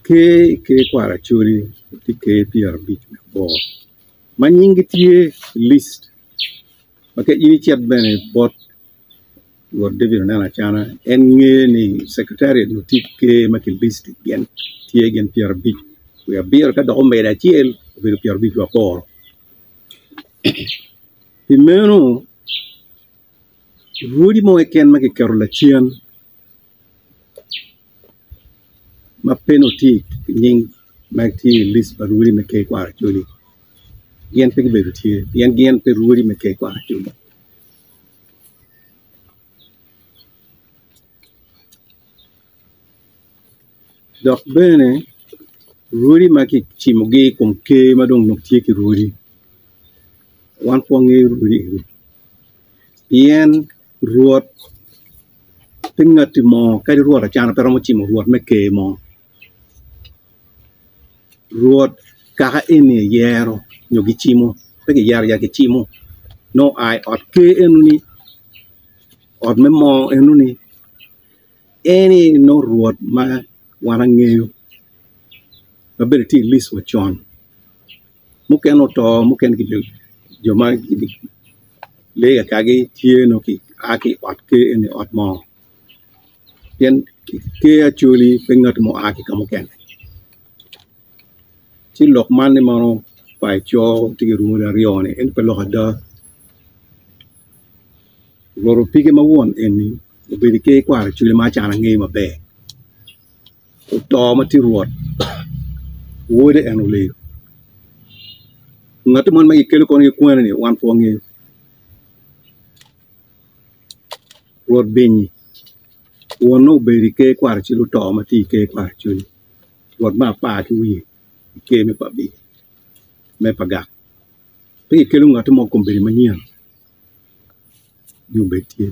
Ker i ker kwaro Acholi tye ker 58 ma nyinggi tye i list ma ka in icit bene bot Rwot David Oneno Acana en ngeyo ni cekretariat nyo tye ker ma ki listi gin tye gin 57 ka dok omedo acel obedo 58. Pi meno rwodi mo keken ma kiketo lacen ma pe nongo tye i nying ma tye i list pa rwodi me ker kwaro Acholi gin pe gubedo tye pien gin pe rwodi me ker kwaro Acholi. Dok bene rwodi ma kicimogi i kom ker ma dong onongo tye ki rwodi wan pe wangeyo rwodi eni pien Rwot pe ngatti mo kadi Rwot Acana pe romo cimo rwot me ker mo Rwot kaka eni eyero nyo gicimo pe giyero aye gicimo nongo oa i ot ker enoni ot me moo enoni en aye nongo Rwot ma wan angeyo ma bene tye i list wa con. Mukene oto mukene jo ma lee kakagi tye nongo gia ki i ot ker eni ot moo pien ker Acholi pe ngat mo oa ki ka mukene ci lok man ni mono pa eco tye ki rwodi aryo-ni ento pe lok ada Rwot opige ma won eni obedo i ker kwaro Acholi ma acana ngeyo maber. Oto ma tye rwot wode en oleyo ngat mo ma kikelo kono ki kwene ni wan pe wangeyo rwot binyi wonne obedo i ker kwaro cel oto ma tye i ker kwaro cel rwot me apar ki wiye i ker me pa abic me pa gak pe kikelo ngat mo kombeddi manyen ni obed tye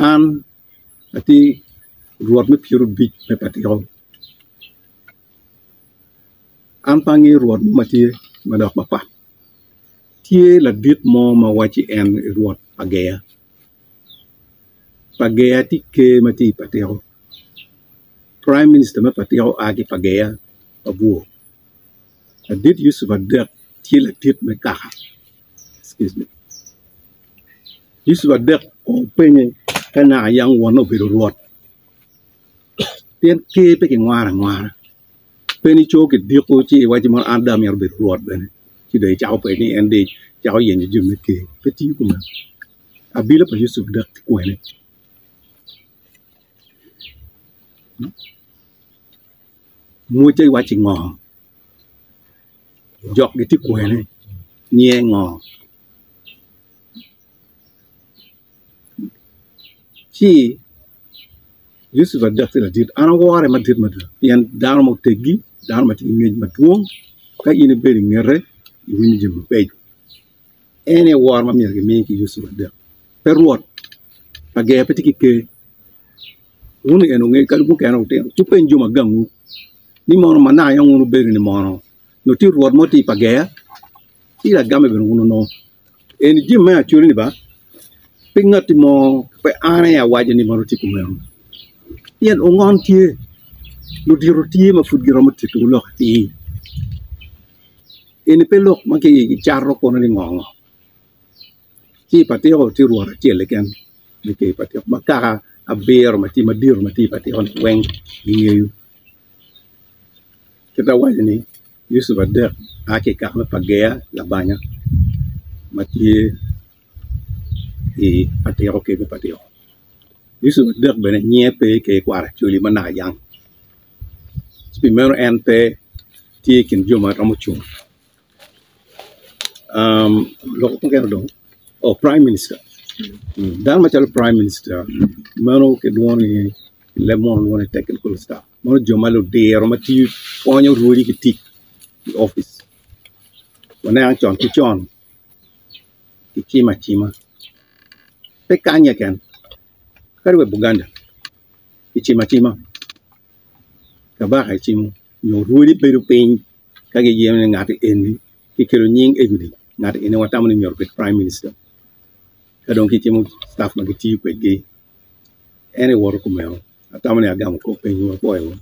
an Atye rwot me pyerabic me patiko an pe angeyo rwot mo ma tye ma dok mapat tye ladit mo ma wacci en rwot pa geya, pa geya tye ker ma tye i patiko praim minista me patiko oa ki i pa geya pa bur ladit Yucup Adek tye ladit me kaka. Yecu adek openye ka naka yam wonne obedo Rwot, pien ker pe kingwaro angwara. Pe nico kidiko ci iwaci mono an dong amito bedo Rwot bene ci dong icako penyo ni en dong icako yenyo jami me ker. Pe tiyo kumeno. Abila pa Yecu dok tye kwene? Mwocce iwaci ngo? Jok gitye kwene? Nyinge ngo? Ci Yucup adek tye ladit an awore madit mada pien dano ma oteggi dano ma tye ki ngec madwong ka in ibedo i ngete iwinyo jami mabeco en aye woro ma myero kimi ki Yucup adek pe rwot pa ger pe tye ki ker wun eni wungeyo kadi mukene wutino ci wupeny jo ma gangwu ni mono ma naka yam wun wubedo ni mono nyo tye rwot mo tye i pa ger ci lagamme bene wun wunongo. Eni jami me acoli ni ba pe ngatti mo pe an aye awaco ni mono tye kumeno pien ongon tye ludito tye ma pud giromo titowu lok atir eni pe lok ma kicato kono ni ngo ngo ci i patiko tye rwot acel keken me ker patiko ma kaka abiro ma tye madito ma tye i patiko ni weng gingeyo. Kit awaco ni Yucup adek a ki i kaka me Pagea Labanya ma tye i patiko ker me patiko Yucup adek bene nyinge pe ki i kwaro Acholi ma naka yang ci pi meno en pe tye i kin jo ma romo cung lok mukene dong oh prime minister dano macalo prime minister meno kilwongo ni leb munu lwongo ni technical staff Meno jo ma ludiro ma tiyo konyo rwodi ki tic i opic waneno con ki con kicimo acima pe kany keken kadi wa i Buganda kicimo acima kabaka ecimo nyo rwodi bedo piny ka giyero ni ngat eni kikelo nying eni ngat eni watamo ni myero obed prime minister ka dong kicimo staff ma gitiyo kwedgi en aye woto kumeno. Atamo ni agamo kor penywu apwoyo wun.